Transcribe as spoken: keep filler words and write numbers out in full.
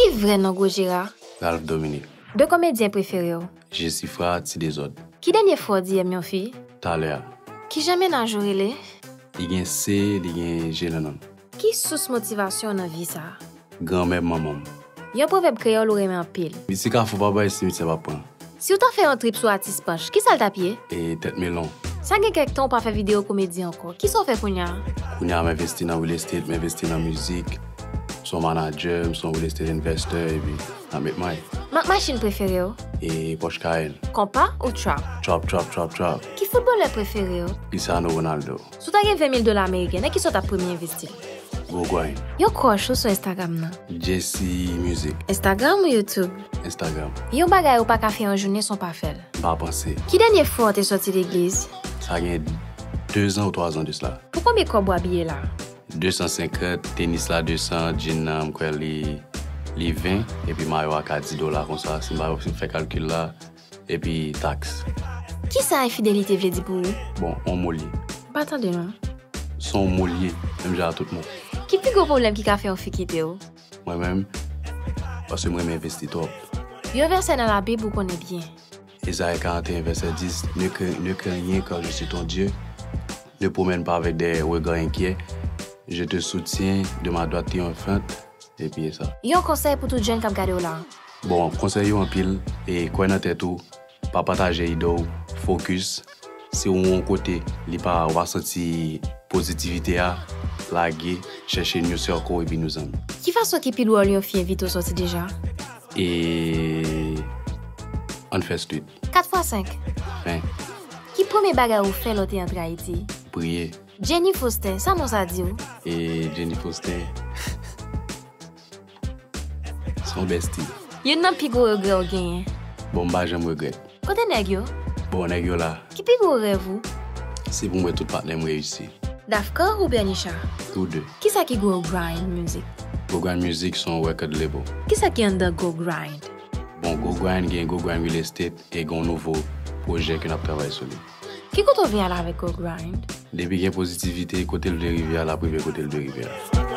Ki vrè non gwo Jera? Ralph Dominique. De komedyen prefere w? Jesifra Ti Dezòd. Ki dènye fwa w di M yon fi? Talè a. Kijan mennaj ou rele? Li gen C, li gen G nan non. Ki sous motivasyon w nan vi sa a? Granmè manman m. Yon pwovèb kreyòl ou renmen anpil. Misye Kafou pa bay simityè pa pran. Si w ta fè yon trip sou atis Panch, kisa l t ap ye? E tèt melon. Sa gen kèk tan w pa fè videyo komedi ankò. Kisa w fè kounye a? Kounye a m envesti nan real estate, m envesti nan mizik. M se yon manager, m se yon real estate investor, epi n ap met may. Mak machin prefere w? E Porsche Cayenne. Konpa ou trap? Trap, trap, trap, trap. Ki foutbolè prefere w? Cristiano Ronaldo. Si w ta gen ven mil dola ameriken, nan kisa w t ap premye envesti l? Gwo grind. Yon crush ou sou Instagram nan? Jesse Music. Instagram ou YouTube? Instagram. Yon bagay ou pa ka fè yon jounen san w pa fè l? M pa panse. Ki dènye fwa w te sòti legliz? Sa gen de zan ou twa zan de sila. Pou konbyen kòb w abiye la? De san senkant, tenis la de san, jean nan, m kwè li, li ven, epi mayo a ka di dola konsa, si m pa, si m fè kalkil la, epi taks. Kisa enfidelite vle di pou ou? Bon, on mo li. M pa tande non. Se on mo li ye, menm jan a tout mo. Ki pi gwo pwoblèm ki ka fè yon fi kite w? Mwen menm, paske m renmen envesti twòp. Yon vèsè nan Labib ou konnen byen. Ezayi karant e en, vèsè dis, ne crains, ne crains rien, car je suis ton Dieu. Ne promène pas avec des regards inquiets. Je te soutiens de ma droite triomphante. Epi e sa. Yon konsèy pou tout jèn k ap gade w la. Bon, konsèy yo anpil, e kwè nan tèt ou, pa pataje ide w, focus. Si w yon kote, li pa, w pa santi pozitivite a, lage, chèche new circle epi new zanmi. Ki fason ki pi dwòl yon fi envite w sòti deja? E ann fè street. Kat fwa senk. Fen. Ki premye bagay ou fè lè w te antre Ayiti? Priye. Jenny Faustin, sa non sa di w? E Jenny Faustin. Se yon bestie. Youn nan pi gwo regrè w genyen? Bon, m pa janm regrèt. Kote nèg yo? Bon, nèg yo la. Ki pi gwo rèv ou? Se pou m wè tout patnè m reyisi. Dafka oubyen Nisha? Tou de. Kisa ki Go Grind Music? Go Grind Music se yon record label. Kisa ki anndan Go Grind? Bon, Go Grind gen Go Grind Real Estate e gen yon nouvo pwojè ke n ap travay sou li. Ki kote w vle al avèk Go Grind? Depi gen pozitivite, kote l vle rive a, l ap rive kote l vle rive a.